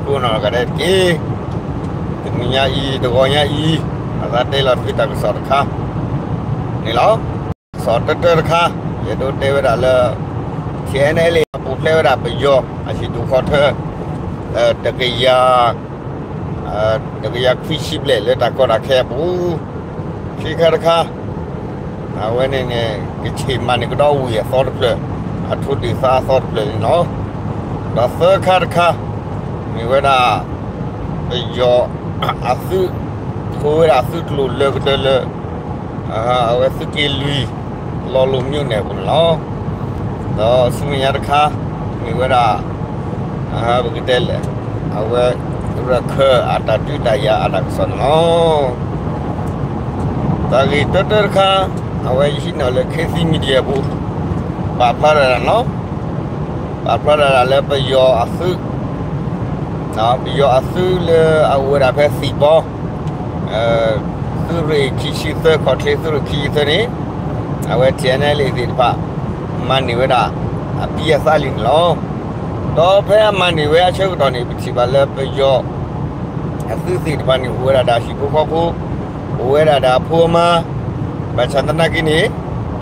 ကိးနီၢ်ဂၤဒဲးတက့ၢ်. တနံၤညါအံၤ တဂီၤညါအံၤ အသးတဲလီၤတ့ၢ်တၢ်ကစီၣ်တခါန့ၣ်လီၤ. တၢ်ကစီၣ်တၢတၢတခါ ယအဲၣ်ဒိးတဲဝဲဒၣ်လၢ ထံၣ်အဲၣ်နဲၣ်လံ အပူၤဖျဲးဝဲဒၣ်ပယီၤအဟံၣ်ဒူၣ်ဃီထၢ တကယၤ တကယၤခွံဆံဘျဲၣ်လၢတၢ်ကီတၢ်ခဲအပူၤ, ခံခါတခါ အဝဲန့ၣ်န့ၣ် ကဆ့ၣ်မၤန့ၢ်ကဒီးဝ့ၢ်အသီတဖျၢၣ်, အထူဒ့ၣ်သးအသီတဖျၢၣ်န့ၣ်လီၤ. ဒီးသၢခါတခါ မ့ၢ်ဝဲဒၣ် ပယီၤအသုး ထိဝဲဒၣ်သုးကျိၤလၢကတၢၢ်လၢ အဝဲသုးက့လွံၢ် လီလိၤမၠိန့ၣ်အပူၤန့ၣ်လီၤ. ဒီးဆူမဲာ်ညါတခါ မ့ၢ်ဝဲဒၣ် ပကတဲလဲၣ် အဝဲ ရခဲၣ်အတၢ်ဒုးတၢ်ယၤအတၢ်ကစီၣ်န့ၣ်လီၤ. တၢ်ဂ့ၢ်တၢတၢတခါ အဝဲယဟံးန့ၢ်လၢ ခေတ်သစ် Media ပူၤ ပာ်ဖျါဒၣ်လီၤ. ပာ်ဖျါဒၣ်လၢပယီၤအသုး ပယီၤအသုးလၢအအိၣ်ဝဲဒၣ်ဖဲသံၣ်ဘီ သုးရ့ၣ်ခံဆံသၢ ခီၣ်ချ့သုးရ့ၣ်ခံဆံသၢန့ၣ် အဝဲ ထံၣ်အဲၣ်နဲၣ်လံ သ့ၣ်တဖၣ် မၤန့ၢ်ဝဲဒၣ် အပံအသးလံန့ၣ်လီၤ. ဒီးဖဲအမၤန့ၢ်ဝဲအဆၢကတီၢ်န့ၣ် ပထံၣ်ဘၣ်လၢပယီၤ အသုးသ့ၣ်တဖၣ်န့ၣ် အိၣ်ဝဲဒၣ်ဒီးဟံၣ်ဖိဃီဖိ, အိၣ်ဝဲဒၣ်ဒီးအဖိအမါ, ဘၣ်ဆၣ်သနာ်က့န့ၣ်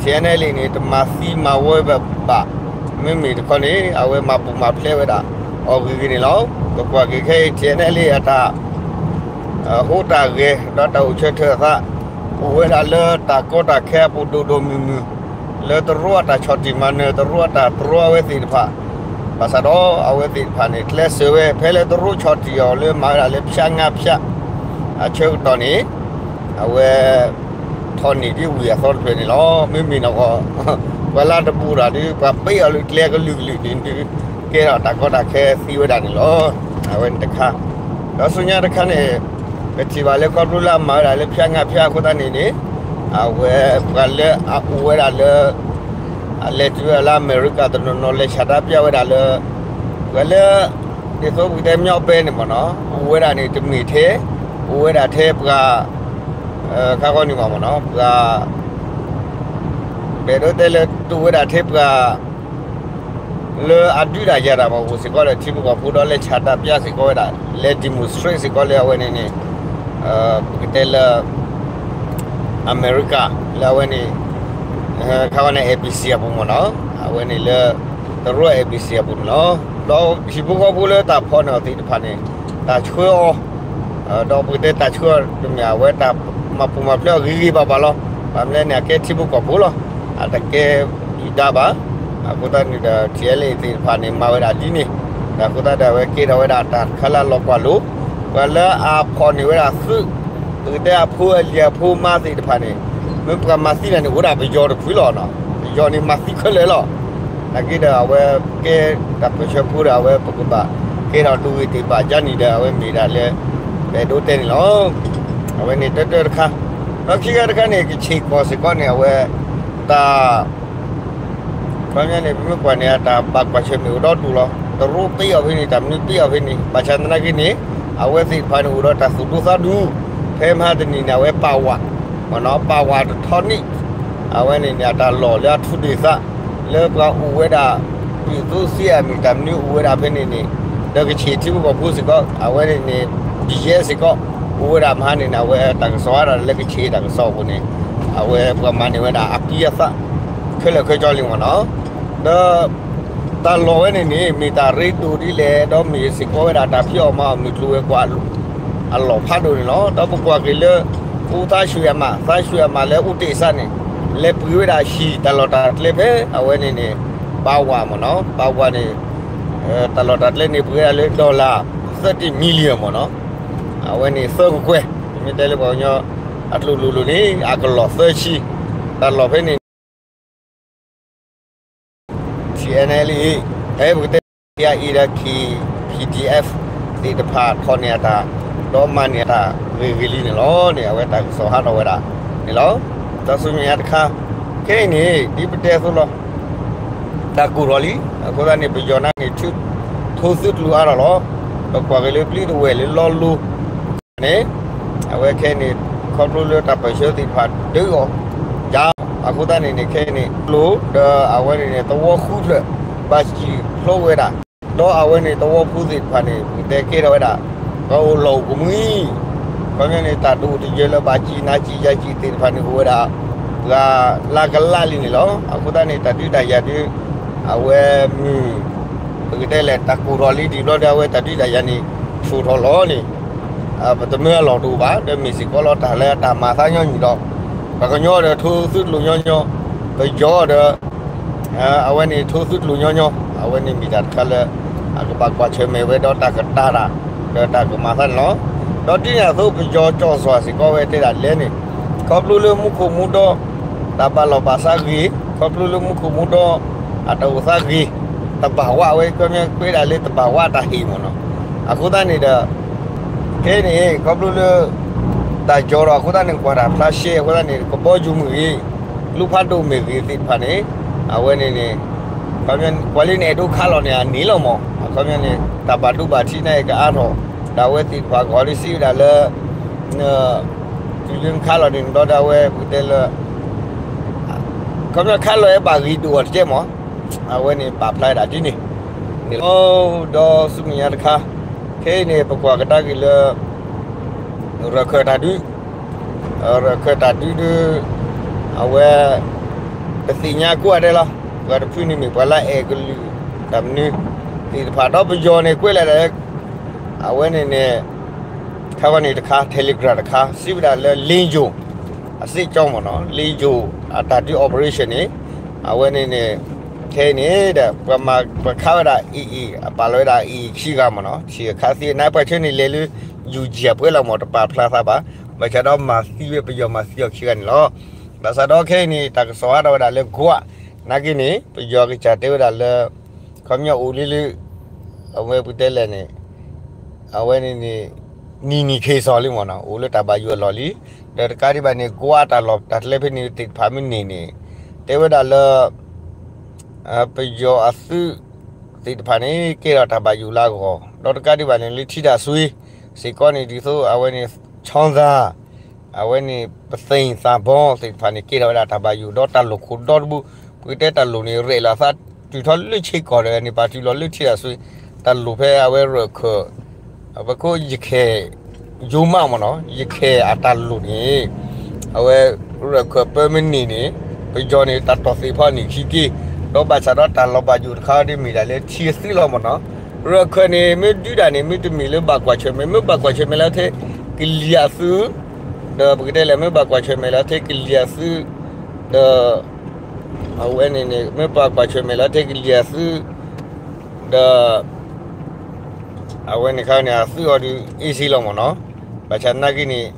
ထံၣ်အဲၣ်နဲၣ်လံန့ၣ် တမၤသံမၤဝီဘၣ်ဘၣ်, မ့မ့ၢ်တခီန့ၣ် အဝဲမၤပူၤမၤဖျဲးဝဲဒၣ်အီၤဂ့ၤဂ့ၤန့ၣ်လီၤ. ပကွၢ်က့ၤခဲအံၤ ထံၣ်အဲၣ်နဲၣ်လံအတၢ် ဟူးတၢ်ဂဲၤ ဒီးတၢ်အိၣ်ဆၢထၢၣ်အသး အိၣ်ဝဲဒၣ်လၢတၢ်ကီတၢ်ခဲအပူၤဒိၣ်ဒိၣ်မုၢ်မုၢ်, လၢတရူးအတၢ်ဆီၣ်တံၢ်မၤနၢၤ တရူးအတၢ်တြီအဝဲသ့ၣ်တဖၣ်, ဘၣ်ဆၣ်ဒီးအဝဲသ့ၣ်တဖၣ်န့ၣ် ကျဲးစၢးဝဲ ဖဲလၢတရူးဆီၣ်တံၢ်အီၤလၢမၤဝဲဒၣ်လၢဖၠးငါဖၠး အဆၢကတီၢ်န့ၣ် အဝဲ ထီၣ်န့ၢ်ဒ်ဝ့ၢ်အသီတဖျၢၣ်န့ၣ်လီၤ. မ့မ့ၢ်နီၢ်ကီၢ် ပှၤလၢတဘူးတၢ်ဒီး ပှၤပ့းအီၤလၢကျဲကလုာ်ကလုာ်န့ၣ်ဒုး ကဲထီၣ်တၢ်ကီတၢ်ခဲသံဝဲဒၣ်န့ၣ်လီၤ. အဝဲန့ၣ်တခါ, ဒီးဆူညါတခါန့ၣ် ပထံၣ်ဘၣ်လၢခီဖျိလၢအမၤဝဲဒၣ်လၢဖၠးငါဖၠးအဃိသတးန့ၣ်န့ၣ် အဝဲပှၤလၢအအိၣ်ဝဲဒၣ်လၢ အလဲၤတုၤဝဲဒၣ်လၢအမဲရကၤတနီၤနီၤ လဲၤဆန္ဒပြဝဲဒၣ်လၢ ပှၤလၢ ဒ်သိးပကတဲ မြောက်ပိုင်း န့ၣ်မ့ၢ်နီၤ အိၣ်ဝဲဒၣ်န့ၣ် တမ့ၢ်ထဲ အိၣ်ဝဲဒၣ်ထဲပှၤ ခါခီန့ၣ်မ့ၢ်နီၤ ပှၤ ပအဲၣ်ဒိးတဲလၢ တအိၣ်ဝဲဒၣ်ထဲပှၤ လၢအဒုးတၢ်ယၤတၢ်မၤအိၣ်စ့ၢ်ကီးဒီး ထံဖိကီၢ်ဖိဒီးလဲၤဆန္ဒပြစ့ၢ်ကီးဝဲဒၣ် လဲၤ demonstrate စ့ၢ်ကီးလၢအဝဲန့ၣ်န့ၣ် ပကတဲလၢ အမဲရကၤ လၢအဝဲန့ၣ် ခါခီန့ၣ် ABC အပူၤမ့ၢ်နီၤ အဝဲန့ၣ်လၢ တရူး ABC အပူၤန့ၣ်လီၤ. ဒီးဟံၣ်ဖိဃီဖိလၢတၢ်ဖီၣ်န့ၢ်အီၤသ့ၣ်တဖၣ်န့ၣ် တၢ်ဆှၢအီၤ ဒီးပကတဲတၢ်ဆှၢအီၤတမ့ၢ် အဝဲတၢ်မၤပူၤမၤဖျဲးအီၤဂ့ၤဂ့ၤဘၣ်ဘၣ်လီၤ. ဘၣ်မနုၤလဲၣ်န့ၣ် အကဲထံဖိကီၢ်ဖိလီၤ. အတကဲဒုၣ်ဒါဘၣ်. အဃိသတးန့ၣ်ဒီး ထံၣ်အဲၣ်လၢအံၤသ့ၣ်တဖၣ်န့ၣ် မၤဝဲဒၣ်ဒ်န့ၣ် ဒီးအဃိသတးဒီးအဝဲကဲထီၣ်ဝဲဒၣ်တၢ်တခါလၢအလီၤကွၢ်လိ ပှၤလၢအဖီၣ်န့ၢ်ဝဲဒၣ်သုး ပကတဲအဖိအလံၤအဖိမါသ့ၣ်တဖၣ်န့ၣ် မ့ၢ်ပှၤမၤသံတၢ်န့ၣ် အိၣ်ဒၣ်ပယီၤတဖုလီၤ. ပယီၤန့ၣ်မၤသံခဲလၢာ်လီၤ. နာ်က့ဒီးအဝဲကဲတၢ်ပၢဆှၢဖိဒီး အဝဲပကဘၣ်ကဲထီၣ်ဒိဂ့ၤတ့ၢ်ဘၣ်ကၠါနံၣ်ဒီး အဝဲမ့ၢ်ဒၣ်လၢ ပအဲၣ်ဒိးတဲန့ၣ်လီၤ. အဝဲန့ၣ်တၢတၢတခါ ဒီးခံခါတခါန့ၣ် ကဆ့ၣ်ကီၢ်စ့ၢ်ကီးန့ၣ် အဝဲ တၢ် ခီပညီန့ၣ် ပမ့ၢ်ကွၢ်န့ၣ် အတၢ်ဘၣ်ကွၢ်ဆၢၣ်မဲာ်အိၣ်ဒီဒူၣ်လီၤ. တရူးပ့းအီၤဖဲန့ၣ် တၢ်မနုၤပ့းအီၤဖဲန့ၣ် ဘၣ်ဆၣ်သနာ်က့န့ၣ် အဝဲသ့ၣ်တဖၣ်န့ၣ်အိၣ်ဒီးတၢ်သူၣ်ဒူသးဒူ ဖဲမဟါတနံၤန့ၣ် အဝဲပာ်ဝး မ့ၢ်နီၤ ပာ်ဝးတထီနံၣ် အဝဲန့ၣ်န့ၣ် အတၢ်လီၢ်လၢအထူဒ့ၣ်သး လၢပှၤအိၣ်ဝဲဒၣ် ဒုၣ်ဒါသ့အမံၤတၢ်မနုၤအိၣ်ဝဲဒၣ်ဖဲန့ၣ်န့ၣ် ဒီးကဆ့ၣ်ထံဖိကီၢ်ဖိစ့ၢ်ကီး အဝဲန့ၣ်န့ၣ် ဘံၣ်ယဲၢ်စ့ၢ်ကီး အိၣ်ဝဲဒၣ်မဟါန့ၣ်န့ၣ် အဝဲတၢ်ကစီၣ်အါထီၣ်လၢကဆ့ၣ်တၢ်ကစီၣ်အပူၤန့ၣ် အဝဲပှၤမၤန့ၢ်ဝဲဒၣ်အပံအသး ခဲလၢာ်ခဲဆ့လံမ့ၢ်နီၤ ဒီး တၢ်လီၢ်ဝဲန့ၣ်န့ၣ် မ့ၢ်တၢ်ရ့ဒိၣ်ဒ်လဲၣ် ဒီးမ့ၢ်စ့ၢ်ကီးဝဲဒၣ်တၢ်ဖံးအီၣ်မၤအီၣ်မုၢ်ကျိၤဝဲၤကွာ်အလီၢ်ဖးဒိၣ်န့ၣ်လီၤ. ဒီးပကွၢ်က့ၤလၢ အူသါရွှေအမ သါရွှေအမ လၢအူတ့ၢ်စးန့ၣ် လဲၤပှ့ၤဝဲဒၣ်ဟံၣ်တၢ်လီၢ်တၢ်ကျဲဖဲ အဝဲန့ၣ်န့ၣ် ပာ်ဝးမ့ၢ်နီၤ ပာ်ဝးန့ၣ် တၢ်လီၢ်တၢ်ကျဲန့ၣ် ပှ့ၤဝဲဒၣ်လၢ dollar thirty million မ့ၢ်နီၤ အဝဲန့ၣ်သၢကကွဲၢ် မ့ၢ်တဲလၢပှၤကညီ အကျိၤလိၤလိၤန့ၣ် အကလီၢ်သၢဆံ တၢ်လီၢ်ဖဲန့ၣ် ထံၣ်အဲၣ်နဲၣ်လံ ဖဲပကတဲ KIA ဒီး K PDF သ့ၣ်တဖၣ်ထီၣ်န့ၢ်အတၢ် ဒီးမၤန့ၢ်အတၢ်ဂ့ၤဂ့ၤလံန့ၣ်လီၤန့ၣ် အဝဲတၢ်ကစီၣ်ဟးထီၣ်ဝဲဒၣ်န့ၣ်လီၤ. ဒီးဆူမဲာ်ညါတခါ ခဲအံၤန့ၣ် ဒ်ပတဲအသိးလီၤ တၢ်ကိၢ်ထီၣ်လံ အဃိသတးန့ၣ် ပယီၤန့ၣ် ထိသုးကျိၤအါထီၣ်လီၤ. ပကွၢ်က့ၤလၢပျံၤတဝဲၢ်လၢလီလိန့ၣ် အဝဲခဲအံၤန့ၣ် ခီဖျိလၢတၢ်ပၢၢ်ဆၢသ့ၣ်တဖၣ်ဒုးအီၤ ယါ အဃိသတးန့ၣ်န့ၣ် ခဲအံၤန့ၣ် ကျိၤဒီးအဝဲန့ၣ်န့ၣ် သဝီဃုဖျၢၣ် ဘၣ်စံၣ်ဖျိဝဲဒၣ် ဒီးအဝဲန့ၣ်သဝီဖိသ့ၣ်တဖၣ်န့ၣ် ပကတဲကဲထီၣ်ဝဲဒၣ် ပှၤအိၣ်လီၢ်အိၣ်ကမှံ, ခီပညီန့ၣ် တၢ်တအိၣ်တယၢၤလၢၤဘၣ် စံၣ်နါစံၣ်ယၤစံၣ်သ့ၣ်တဖၣ်န့ၣ် အိၣ်ဝဲဒၣ် ပှၤလၢကလးလံန့ၣ်လီၤ. အဃိသတးန့ၣ် တၢ်ဒုးတၢ်ယၤဒုး အဝဲမုၢ် ပကတဲလဲၣ် တၢ်ကိၢ်ထီၣ်လံဒံးဘျီဒီး အဝဲတၢ်ဒုးတၢ်ယၤန့ၣ် ဆူၣ်ထီၣ်လီၤန့ၣ် ပတမၢအလီၢ်တအိၣ်ဘၣ် ဒီးမ့ၢ်စ့ၢ်ကီးလီၤတၢ်လၢတၢ်မၤသးညီနုၢ်ဒီး ပှၤကညီဒီးထိသုးကျိၤညီညီ, ပယီၤဒီး အဝဲန့ၣ်ထိသုးကျိၤညီညီ, အဝဲန့ၣ်မ့ၢ်တၢ်တခါလၢ အကဘၣ်ကွၢ်ဆၢၣ်မဲာ်ဝဲဒီးတၢ်ကတာ်တၢ် ဒီးတၢ်ကမၤသးန့ၣ်လီၤ. ဒီးဒ်န့ၣ်အသိး ပယီၤကၠီၣ်စွၣ်စ့ၢ်ကီးဝဲတဲဒၣ်လဲၣ်န့ၣ် ခီဖျိလၢမူခိၣ်မူဒီ တၢ်ဘၣ်လီၢ်ဘၣ်စးဂ့ၤ, ခီဖျိလၢမူခိၣ်မူဒီ အတၢ်အိၣ်သးဂ့ၤ, တဘၣ်ဝးဝဲ ခီပညီကွဲးဒၣ်လၢတဘၣ်ဝးတၢ်ဟ့ၣ်မ့ၢ်နီၤ. အဃိသတးန့ၣ်ဒီး ခဲအံၤန့ၣ် ခီဖျိလၢ တၢ်ယီၤဒီးအဃိသတးန့ၣ် ကွၢ်တၢ်ဖျါရှဲအဃိသတးန့ၣ် ကဘီယူၤမ့ၢ်ဂ့ၤ, လူဖးဒိၣ်မ့ၢ်ဂ့ၤသ့ၣ်တဖၣ်န့ၣ် အဝဲန့ၣ်န့ၣ် ခီပညီ ကွၢ်လၢနအဲၣ်ဒိးခးလီၤန့ၣ် အန့ၣ်လီၤမး, အခီပညီန့ၣ် တၢ်ဘၣ်ဒိဘၣ်ထံးန့ၣ် ကအါထီၣ် ဒီးအဝဲသ့ၣ်တဖၣ်ကီးဒ်စံးဝဲဒၣ်လၢ တုၤလၢနခးလီၤန့ၣ် ဒီးအဝဲပကတဲလၢ ခီပညီခးလီၤဝဲဘၣ်ဂ့ၤဒိၣ်အီၤတကဲမး, အဝဲန့ၣ်ပာ်ဖျါဒၣ်ဒ်န့ၣ်န့ၣ်လီၤ. ဒီးဆူမဲာ်ညါတခါ ခဲအံၤန့ၣ် ပကွၢ်ကဒါက့ၤလၢ ရၢၢ်ခၢၣ်တၢ်ဒုး ရၢၢ်ခၢၣ်တၢ်ဒုးဒုး အဝဲ ပသ့ၣ်ညါကိးဂၤဒဲးလီၤ. ပှၤတဖုန့ၣ်မ့ၢ်ပှၤလၢအအဲၣ်ကလုာ်တၢ်မနုၤ သ့ၣ်တဖၣ်ဒီးပယီၤန့ၣ်ကွဲးလၢ အဝဲန့ၣ်န့ၣ် ခါဝဲန့ၣ်တခါ Telegram တခါ စံးဝဲဒၣ်လၢ လ့ယိၤ အစ့ၢ်ကီးမ့ၢ်နီၤ လ့ယိၤ အတၢ်ဒုး operation န့ၣ် အဝဲန့ၣ်န့ၣ် ခဲအံၤန့ၣ်ဒီး ပှၤမၤပှၤခးဝဲဒၣ် AA အပာ်လီၤဝဲဒၣ် AA ခံဂၤမ့ၢ်နီၤ ဆံးအခါသ့ၣ်န့ၣ် ပှၤဆၢန့ၣ်လဲၤလၢ ယူၤကံၤ အပှဲၤလီၤမ့ၢ် တပာ်ဖျါသးဘၣ် ဘၣ်ဆၣ်ဒီးမၤသံဝဲ ပယီၤမၤသံအီၤခံဂၤန့ၣ်လီၤ. ဘၣ်ဆၣ်ဒီးခဲအံၤန့ၣ် တၢ်ကစီၣ်ဟးထီၣ်ဝဲဒၣ်လၢ ကွး နာ်က့န့ၣ် ပယီၤကစၢ်တဲဝဲဒၣ်လၢ ခီပညီအိၣ်လံလၢ အဝဲပတဲလဲၣ်န့ၣ် အဝဲန့ၣ်န့ၣ် နံၤနံၤခ့စီၤလံမ့ၢ်နီၤ အိၣ်လၢတၢ်ဘၣ်ယိၣ်အလီၢ်လံ. ဒီးတကးဒံးဘၣ်န့ၣ် ကွးအတၢ်လီၢ်တၢ်ကျဲဖဲန့ၣ်သ့ၣ်တဖၣ်မ့ၢ်န့ၢ်န့ၣ် တဲဝဲဒၣ်လၢ ပယီၤအသုးသ့ၣ်တဖၣ်န့ၣ် ကဲထီၣ်တၢ်ဘၣ်ယိၣ်လၢအဂီၢ် ဒီးတကးဒံးဘၣ်န့ၣ် လၢထံတၢ်ဆွ့ စ့ၢ်ကီးန့ၣ် ဒ်သိးအဝဲန့ၣ် ချီသၣ် အဝဲန့ၣ် ပသ့ၣ်သးဘီသ့ၣ်တဖၣ်န့ၣ် ကဲထီၣ်ဝဲဒၣ်တၢ်ဘၣ်ယိၣ်ဒီးတၢ်လိာ်ခိၣ်ဒီတဘိ ပကတဲတၢ်လိာ်န့ၣ် ရဲၣ်လီၤအသး တုၤထီၣ်လၢဆ့ကီၢ်ဒီးန့ၣ် ပာ်တုၤလီၤလၢထံတၢ်ဆွ့ တၢ်လိာ်ဖဲအဝဲရၢၢ်ခၢၣ် ပခိၣ်ယခဲၣ် ယိမးမ့ၢ်နီၤ ယခဲၣ်အတၢ်လိာ်န့ၣ် အဝဲရၢၢ်ခၢၣ်ပၢမ့ၢ်န့ၢ်န့ၣ် ပယီၤန့ၣ် တၢ်တီၢ်သ့ၣ်ဖီန့ၣ်ခံက့ ဒီးဘၣ်ဆၣ်ဒီးတၢ်လီၤဘၣ်ယိၣ်တခါဒ်မ့ၢ်ဒၣ်လၢထံအသုးလီၤမ့ၢ်နီၤ ရၢၢ်ခၢၣ်န့ၣ် မ့ၢ်ဒုးဒၣ်န့ၣ် မ့ၢ်တမ့ၢ်လၢဘၣ်ကွၢ်ဆၢၣ်မဲာ် မ့ၢ်ဘၣ်ကွၢ်ဆၢၣ်မဲာ်လၢထဲကလံၤအသုး ဒီးပကတဲလဲၣ် မ့ၢ်ဘၣ်ကွၢ်ဆၢၣ်မဲာ်လၢထဲကလံၤအသုး ဒီး အဝဲန့ၣ်န့ၣ် မ့ၢ်ဘၣ်ကွၢ်ဆၢၣ်မဲာ်လၢထဲကလံၤအသုး ဒီး အဝဲန့ၣ်ခါန့ၣ် အသုးအီၤဒုး အ့ၣ်စ့လီၤမ့ၢ်နီၤ ဘၣ်ဆၣ်နာ်က့န့ၣ်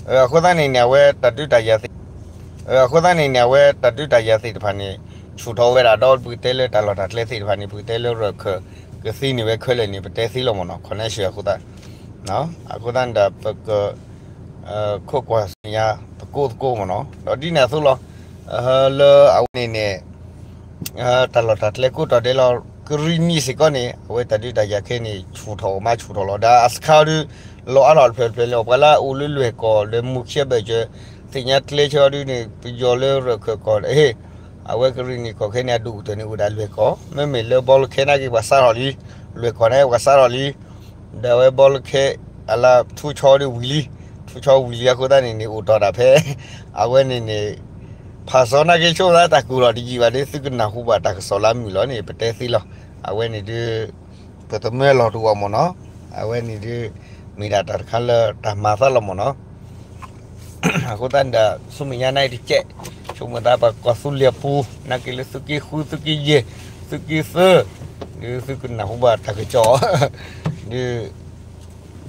အဃိသတးန့ၣ်န့ၣ် အဝဲတၢ်ဒုးတၢ်ယၤသ့ၣ် အဃိသတးန့ၣ်န့ၣ် အဝဲတၢ်ဒုးတၢ်ယၤသ့ၣ်တဖၣ်န့ၣ် ဆူၣ်ထီၣ်ဝဲဒၣ်ဒီး ပကတဲလၢတၢ်လီၢ်တၢ်ကျဲသ့ၣ်တဖၣ်န့ၣ် ပကတဲလၢရၢၢ်ခၢၣ် ကသံန့ၢ်ဝဲခဲလၢာ်န့ၣ် ပတဲသ့လီၤမ့ၢ်နီၤ connection အဃိသတး အဃိသတးန့ၣ်ဒီး ပက ခိးကွၢ်ဆူညါ သကိးသကိးမ့ၢ်နီၤ ဒီးဒ်န့ၣ်အသိးလီၤ လၢအဝဲန့ၣ်န့ၣ် တၢ်လီၢ်တၢ်ကျဲကိးတီၤဒဲးလီၤ ကရံၣ်နံၣ်စ့ၢ်ကီးန့ၣ် အဝဲတၢ်ဒုးတၢ်ယၤခဲအံၤန့ၣ် ဆူၣ်ထီၣ်မးဆူၣ်ထီၣ်လီၤ ဒီးအစခါအီၤဒုး လီၤအါထီၣ်တဖျၢၣ်တဖျၢၣ်န့ၣ် ပှၤလၢအအိၣ်လၢလွဲၢ်ကီၢ်လၢမူၤခံဘၢၣ်စၢၤ သ့ၣ်ညါကျဲဆၢအီၤဒုးန့ၣ် ပယီၤလၢရၢၢ်ခၢၣ်ကီၢ် အဝဲကရံၣ်နံၣ်ကီၢ်ခဲအံၤန့ၣ် အဒိၣ်ကတၢၢ်န့ၣ် အိၣ်ဒၣ်လွဲၢ်ကီၢ် မ့မ့ၢ်လၢဘီလၢခဲနာ်က့ ပှၤစးထီၣ်လံ လွဲၢ်ကီၢ်န့ၣ် ပှၤစးထီၣ်လံ ဒီးအဝဲဘီလၢခဲ အလၢထူဆီဒုးဝံၤလံ ထူဆီဝံၤလံအဃိသတးန့ၣ်န့ၣ် အိၣ်တီၢ်ဒၣ်ဖဲ အဝဲန့ၣ်န့ၣ် ဖးစီနာ်က့ဆိသးတၢ်ကူၣ်လီၤတယံာ်ဘၣ်ဒီး သုကနၢ်ဟူဘၣ်တၢ်ကစီၣ်လၢအမုာ်လီၤန့ၣ် ပတဲသ့လီၤ အဝဲန့ၣ်ဒုး ပတမၢလီၤတအိၣ်မ့ၢ်နီၤ အဝဲန့ၣ်ဒုး မ့ၢ်ဒၣ်တၢ်တခါလၢတၢ်မၤသးလီၤမ့ၢ်နီၤ အဃိသတးန့ၣ်ဒီး ဆူမဲာ်ညါနံၤတကဲး ဆိကမိၣ်သးပှၤကီၢ်သူလ့ၤအပူၤ နာ်က့လၢသုးက့ဃု သုးက့ယဲၢ် သုးက့သၢ ဒုးသုကနၢ်ဟူဘၣ်တၢ်ကစီၣ် ဒုး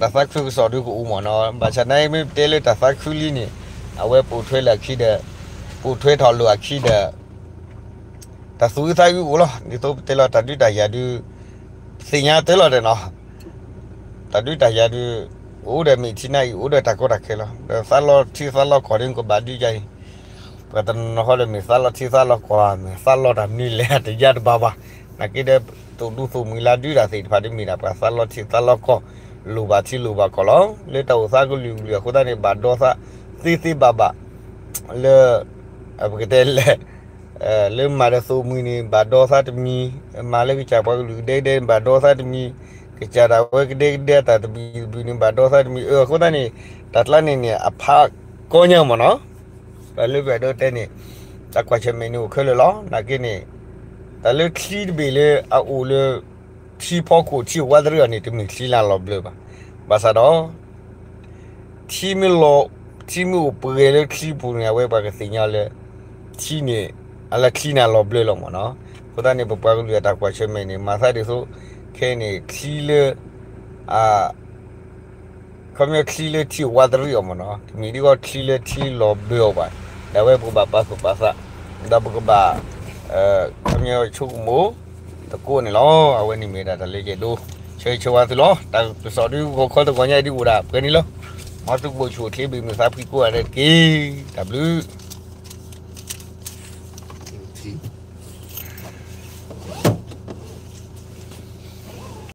တၢ်သးခုကစီၣ်ဒုးကအိၣ်မ့ၢ်နီၤ ဘၣ်ဆၣ်နာ်က့မ့ၢ်ပတဲလၢတၢ်သးခုလံန့ၣ် အဝဲပိာ်ထွဲလၢအခံဒီး ပိာ်ထွဲထီၣ်လိာ်အခံဒီး တၢ်သူၣ်အုးသးအုးအိၣ်လီၤ ဒ်သိးပတဲလီၤတၢ်ဒုးတၢ်ယၤဒုး သ့ၣ်ညါတၢ်လီၤတဲာ်နီၤ တၢ်ဒုးတၢ်ယၤဒုး အိၣ်ဒီးမ့ၢ်ထံနၢ်အံၤ အိၣ်ဒီးတၢ်ကီတၢ်ခဲလီၤ ဒီးသးလီထံသးလီကီၢ်ဒ်ကဘၣ်ဒုးယၤအံၤ ပှၤတနီၤဃီဒီးမ့ၢ်သးလီထံသးလီကီၢ် မ့ၢ်သးလီတၢ်မနုၤလဲၣ် တယါတဘၣ်ဘၣ် နာ်က့ဒီး သိးဒူသိးမှံလၢဒုးတၢ်သ့ၣ်တဖၣ်တမ့ၢ်ဒၣ်ပှၤသးလီထံသးလီကီၢ် လိၣ်ဘၣ်ထံလိၣ်ဘၣ်ကီၢ်လီၤ. လၢတၢ်အိၣ်သးကလုာ်ကလုာ်အဃိသတးန့ၣ် ဘၣ်ဒီသးသ့သ့ဘၣ်ဘၣ် လၢ ပကတဲလဲၣ် လၢမၤဒီးသိးမှံန့ၣ် ဘၣ်ဒီသးတမံၤ, မၤလၢကစၢ်ပှၤကလုာ်ကဒဲကဒဲန့ၣ် ဘၣ်ဒီသးတမံၤ, ကစၢ်ဒၣ်ဝဲကဒဲကဒဲအတၢ်တဘံၣ်တဘုၣ်န့ၣ် ဘၣ်ဒီသးတမံၤ. အဃိသတးန့ၣ် တၢ်ကျါန့ၣ်န့ၣ် အဖးကီညါမ့ၢ်နီၤ. ပှၤလၢပှဲၤဒိတဲန့ၣ် တၢ်ကွၢ်ဆၢၣ်မဲာ်န့ၣ်အိၣ်ခဲလၢာ်လီၤ. နာ်က့န့ၣ် တၢ်လၢချံတဘ့ၣ်လၢအအိၣ်လၢ ထံဖီခိၣ်ထံအိၣ်ဝးတရံးအီၤန့ၣ် တမ့ၢ်ချံလၢအလီၤဘျၢဘၣ်. ဘၣ်ဆၣ်ဒီး ထံမ့ၢ်လီၤ, ထံမ့ၢ်အိၣ်ပှဲၤလၢချံပူၤန့ၣ် အဝဲပှၤကသ့ၣ်ညါလၢ ထံန့ၣ် အလၢချံန့ၣ်အလီၤဘျၢလီၤမ့ၢ်နီၤ. အဃိသတးန့ၣ် ပပှၤကလုာ်အတၢ်ကွၢ်ဆၢၣ်မဲာ်န့ၣ် မၤသးဒ်သိး ခဲအံၤန့ၣ် ချံလၢ အ ခီပညီချံလၢထံအိၣ်ဝးတရံးအီၤမ့ၢ်နီၤ, တမ့ၢ်ဒ်သိးချံလၢထံလီၤဘျၢအီၤဘၣ်. ဒီးအဝဲပကဘၣ်ပာ်သူၣ်ပာ်သး, ဒီးပကဘၣ် ခီပညီဆိကမိၣ်သကိးန့ၣ်လီၤ. အဝဲန့ၣ်မ့ၢ်ဒၣ်တၢ်လၢယအဲၣ်ဒိး ဆၢဂ့ၤဆၢဝါသုလီၤ. တၢ်ကစီၣ်ဒုးဂီၤခီသကိးညါအံၤဒုးအိၣ်ဒၣ်ပှဲၤန့ၣ်လီၤ. မ်သုကဘၣ်ဆိၣ်ချ့ဘၣ်မုာ်သးဖှံကိးဂၤဒဲးတက့ၢ်. တၢ်ဘျုး